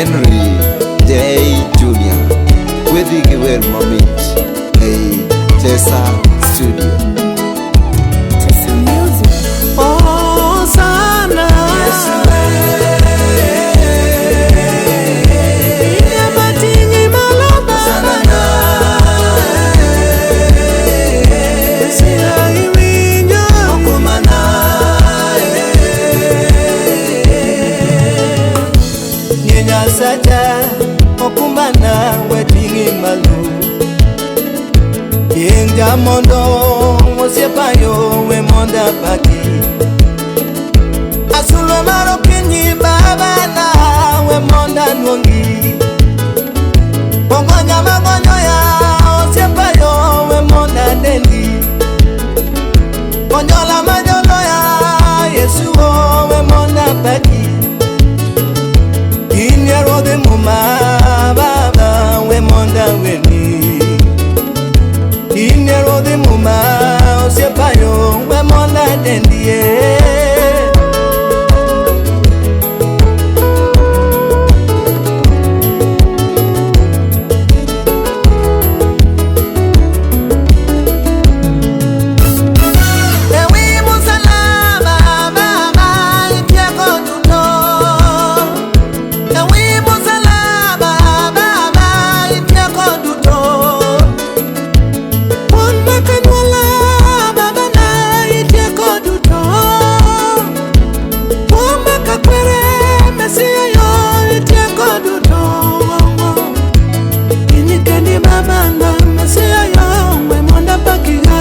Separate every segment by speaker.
Speaker 1: Henry J. Jr. Gwedhi gi wer mamit ei Tesa Studio.
Speaker 2: Tesa Music.
Speaker 3: Oh, sana Nyasacha okumbana weting'i malo Chieng' jamondo osiepayo we mondo apaki Asulo mar okinyi babana we mondo aluongi Ogonya magonyoya osiepayo we mondo adendi Onyola majoloya Yesu o we mondo apaki Inyarodhe muma baba we mondo aweni Inyarodhe muma osiepayo we mondo adendie. Ewi musalaba baba itieko duto. Ewi musalaba baba itieko duto. Wuon makanyuola baba na itieko duto. Wuon makakwere Mesia yo itieko duto. Inikendi babanga Mesia yo we mondo apakiga.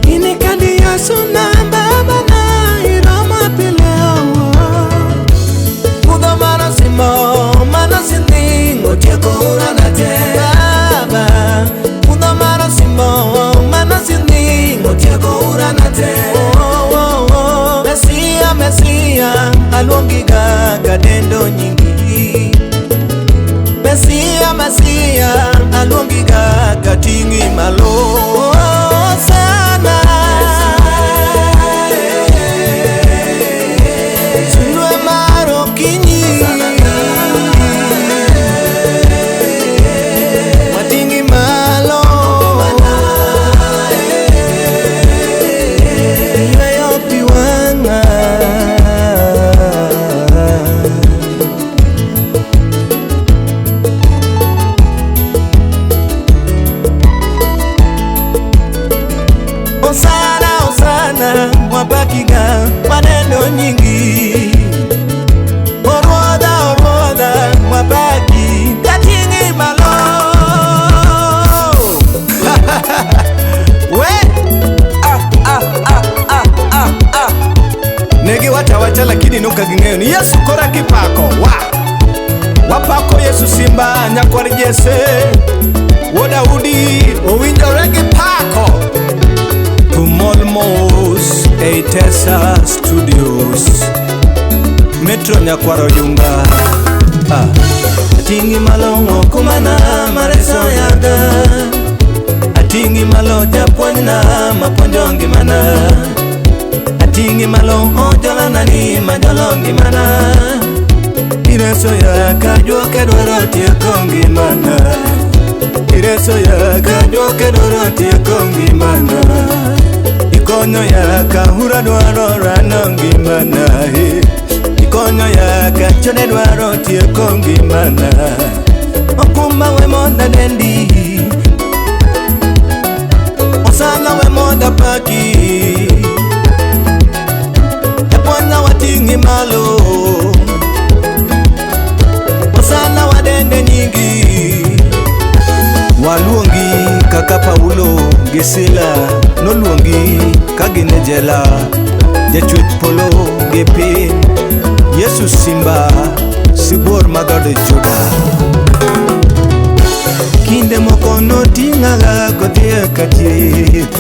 Speaker 3: Inikandi Yesu na baba na iroma pile Mudho mano simo mano sinding otieko urana te baba. Mudho mano simo mano sinding otieko urana te. Mesia Mesia aluongiga kadendo nyingi. Mesia Mesia aluongiga kating'i malo sana. Sulwe mar okinyi wating'i malo Yweyo pi wang'a. Osana, Osana, wapakiga maneno nyingi. Oruodha, oruodha, wapaki kating'i malo.
Speaker 4: We ah, ah, ah, ah, ah, ah. Negi wacha wacha lakini noka ging'eyo ni Yesu kora kipako wa wapako Yesu simba nyakwar Jesse wuod Daudi owinjore gi pako. Tumol mos ei Tesa Studios Metro nyakwar Oyunga ah.
Speaker 3: Ating'i malo okumana mareso yaga. Ating'i malo japuonjna mapuonjo ngimana. Ating'i malo ojolanani majolo ngimana. Ireso ya kajuoke dwaro tieko ngimana. Ireso ya kajuoke dwaro tieko ngimana. Ikonyo ya kahura dwaro rano ngimana. Ikonyo ya kachone dwaro tieko ngimana. Okumba we mondo adendi. Osana we mondo apaki. Japuonjna wating'i malo. Osana wadende nyingi.
Speaker 4: Waluongi kaka Paulo gi Sila noluongi ka gin e jela. Jachwech polo gi piny Yesu simba sibuor ma dhood Juda.
Speaker 3: Kinde moko noting'aga kodhi e kachieth.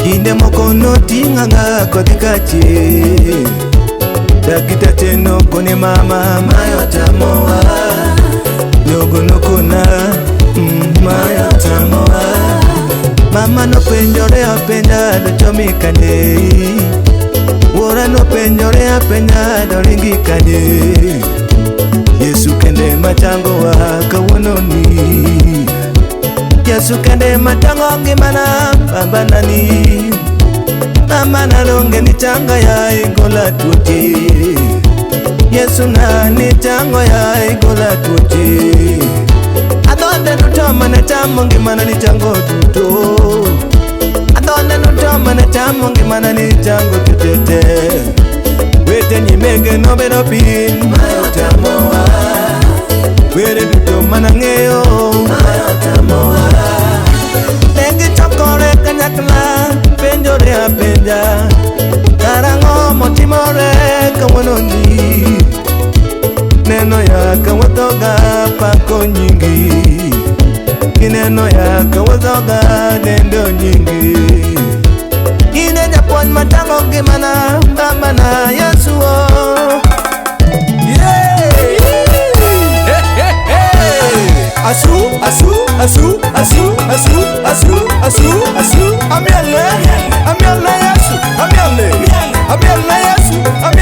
Speaker 3: Kinde moko noting'aga kodhi kachieth. Dakitache nokone mama mayo tamowa. Jogo nokona mayo tamowa. Mama nopenjore apenja dochomi kanye. Wuora nopenjore apenja doringi kanye. machangowa kawuononi. Yesu kende machango ngimana babanani. Mama nalonge ni changa ya igola tuoche. Yesu na ni chango ya igola tuoche. Adonde duto mane chamo ngimana ni chango duto. Adonde duto mane chamo ngimana ni chango tutete. Wete nyimege nobedo piny mayotamowa. Were duto manang'eyo mayotamowa. Ne gichokore kanyakla penjore apenja karang'o motimore kawuononi. Neno ya kawathoga pako nyingi. Gineno ya kawathoga dendo nyingi. In e japuonj machango ngimana babana Yesu o.
Speaker 4: Yeah! Hey, hey, hey! Asu, asu, asu, asu, asu, asu, asu, asu. Amiele, amiele Yesu, amiele, amiele Yesu, amiele.